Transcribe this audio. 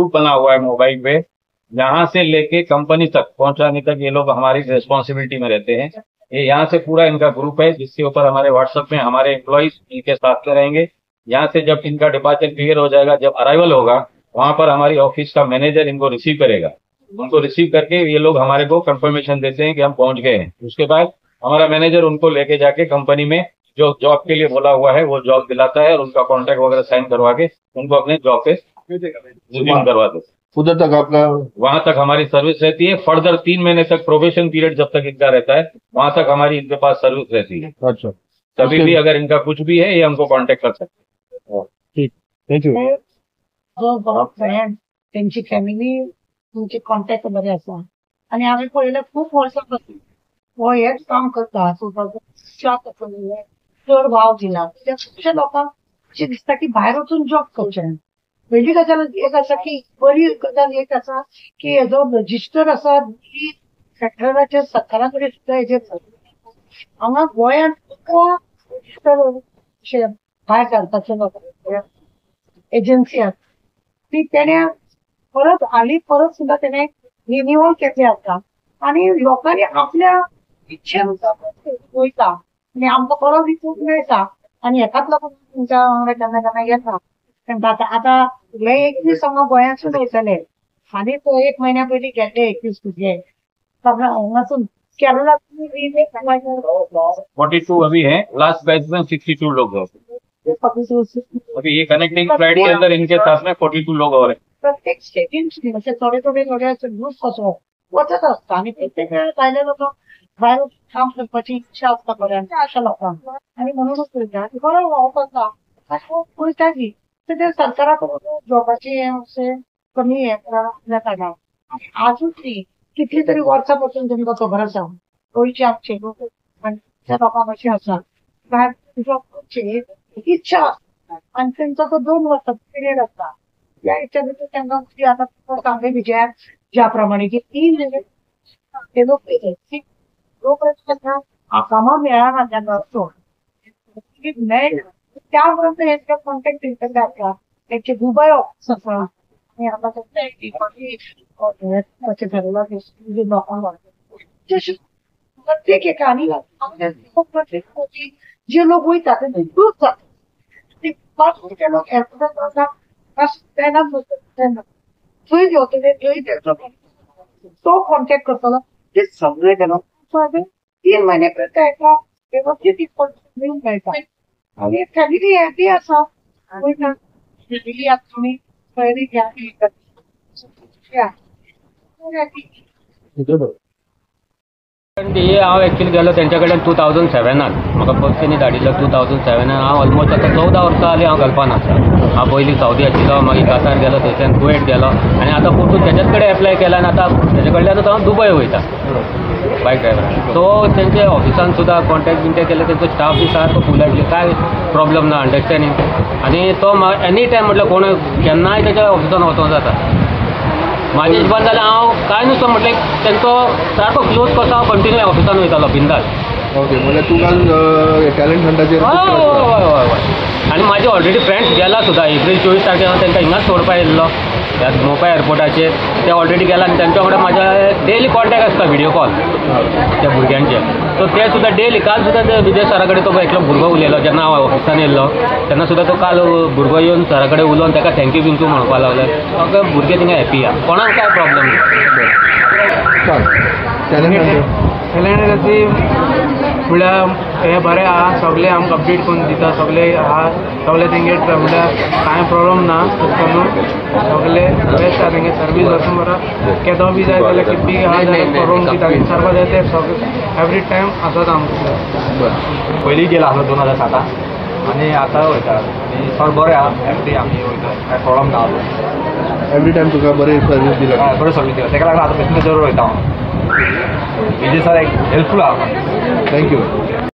Group बना हुआ है mobile pay, यहाँ से लेके कंपनी तक पहुंचाने तक ये लोग हमारी रिस्पॉन्सिबिलिटी में रहते हैं। ये यहाँ से पूरा इनका ग्रुप है जिसके ऊपर हमारे व्हाट्सएप में हमारे एम्प्लॉइज इनके साथ में रहेंगे। यहाँ से जब इनका डिपार्चर क्लियर हो जाएगा, जब अराइवल होगा, वहां पर हमारी ऑफिस का मैनेजर इनको रिसीव करेगा। उनको रिसीव करके ये लोग हमारे को कंफर्मेशन देते हैं कि हम पहुंच गए हैं। उसके बाद हमारा मैनेजर उनको लेके जाके कंपनी में जो जॉब के लिए बोला हुआ है वो जॉब दिलाता है और उनका कॉन्ट्रैक्ट वगैरह साइन करवा के उनको अपने जॉब पे रिज्यूम करवा देते हैं। उधर तक आपका वहां तक हमारी सर्विस रहती है। फर्दर 3 महीने तक प्रोबेशन पीरियड जब तक इनका रहता है वहां तक हमारी इनके पास सर्विस रहती है। अच्छा, कभी भी अगर इनका कुछ भी है ये हमको कॉन्टेक्ट कर सकते हैं। ठीक, thank you. जो बरो फ्रेंड तेंची फॅमिली तुमचे कॉन्टेक्ट बरे आसा आनी हांवें पळयलें खूब वर्सां पासून हो हेच काम करता, चड भाव दिना. कित्याक खुबशे लोकांक अशें दिसता की भायर वचून जॉब करचें. पयली गजाल एक आसा की बरी गजाल एक आसा की हेजो रजिस्टर आसा की सेंट्रलाचेर सरकारा कडेन सुद्दां हेजेर हांगा गोंयांत तुका रजिस्टर अशें भायर घालपाचें लोकांक एजन्सी आसा ती तेणे परत हाली परत सुद्दां तेणे रिन्युअल केल्लें आसा आनी लोकांनी आपल्या इच्छेनुसार वयता आनी आमकां बरो रिपोर्ट मेळटा आनी हेकाच लागून तुमच्या वांगडा केन्ना केन्ना येता. आतां आतां हे 21 हांगा गोंयांतसून वयतले, हालींच 1 म्हयन्या पयलीं गेल्ले 21 भुरगे हांगासून केरळांतून 42 अभी है, लास्ट बैच में 62 लोग हैं अभी। ये कनेक्टिंग फ्लाइट के अंदर इनके साथ में 42 लोग और हैं। प्रत्येक स्टेटीन अशे थोडे थोडे थोडे अशे ग्रूप कसो वचत आसता आनी प्रत्येक वेळार भायले लोक भायर काम करपाची इच्छा आसता बऱ्यांच्या अशा लोकांक आनी म्हणूनच वयता आनी बरो वावप आसा वयता की ते सरकारा कडून जॉबाची अशें कमी हें जाता. आजूच न्ही कितली तरी वर्सां पासून तुमकां खबर आसा गोंयचे आमचे लोक आनी त्या लोकांक अशें आसा भायर जॉब करची इच्छा आसता आनी तेंचो तो 2 वर्सांचो पिरियड आसता. ह्या हेच्या भितर तांकां आतां सांगलें विजयान ज्या प्रमाणे की 3 म्हयने ते लोक जोपर्यंत तांकां कामां मेळना तांकां मेळना त्या पर्यंत हेंचे कॉन्टेक्ट इंटरनेट आसा, तेंचे दुबय ऑफिस आसा आनी आतां लोकांक प्रत्येक एका आनी प्रत्येक जे लोक वयता ते दूर जाता ते लोक एअरपोर्टार वता तेन्ना थंय घेवतले थंय तेचो तो कॉन्टेक्ट करतलो ते सगळे केलो 3 म्हयने पर्यंत एका वेवस्थीत इन्फॉर्मेशन मेळटा आनी फॅमिली हॅपी आसा वयता फॅमिली आतां तुमी पयलीं घ्या. हे हांव एक्चुअली गेलो तेंच्या कडल्यान 2007 म्हाका फर्स्ट तेणी धाडिल्लो 2007. हांव ऑलमोस्ट आतां 14 वर्सां जालीं हांव गल्फान आसा. हांव पयलीं सावदी आशिल्लो, मागीर कतार गेलो, थंयच्यान कुवेट गेलो आनी आतां परतून तेच्याच कडेन एप्लाय केला आनी आतां तेच्या कडल्यानूच हांव दुबय वयता बायक ड्रायव्हर. सो तेंचे ऑफिसान सुद्दां कॉन्टेक्ट बीन ते केले, तेंचो स्टाफ बी सारको फुलायटली, कांय प्रॉब्लम ना, अंडरस्टँडींग. आनी तो एनी टायम म्हटल्यार कोण केन्नाय तेच्या ऑफिसान वचोंक जाता. म्हाज्या हिशोबान जाल्यार हांव कांय नुस्तो म्हटल्यार तेंचो सारको क्लोज कसो हांव कंटिन्यू ऑफिसान वयतालो बिंदास. ओके, म्हणल्यार तुका टॅलंट हंटाचेर हय हय हय हय. आनी म्हाजे ऑलरेडी फ्रेंड्स गेला सुद्दां एप्रील 24 तारखेर हांव तांकां हिंगाच सोडपा येयल्लो ह्या मोपा एअरपोर्टाचेर. ते ऑलरेडी गेला आनी तेंच्या वांगडा म्हाज्या डेली कॉन्टेक्ट आसता व्हिडियो कॉल त्या भुरग्यांचे. सो ते सुद्दां डेली काल सुद्दां ते विजय सरा कडेन तो एकलो भुरगो उलयलो जेन्ना हांव ऑफिसान येयल्लो तेन्ना सुद्दां तो काल भुरगो येवन सरा कडेन उलोवन ताका थँक्यू बिंक्यू म्हणपाक लागले. सगळे भुरगे थिंगा हॅपी आहा, कोणाक कांय प्रॉब्लम ना. टॅलंट म्हळ्यार हें बरें आहा, सगळें आमकां अपडेट करून दिता, सगळें आहा, सगळें तेंगे म्हळ्यार कांय प्रॉब्लम ना, तशें करून सगळें बेस्ट आहा तेंगे सर्वीस वचून बरो केदो बी जाय जाल्यार कितें बी आहा जाल्यार करून दिता, विचारपा जाय ते सगळें एवरी टायम आसात आमकां. पयलीं गेला आसलो 2007 आनी आतां वयता आनी चड बरें आहा, एवरी आमी वयता, कांय प्रॉब्लम ना. एवरी टायम तुका बरें सर्वीस दिला? हय, बरें सर्वीस दिला, तेका लागून आतां बेश्टें जरूर वयता हांव. विजय सर एक हेल्पफूल आहा. Thank you.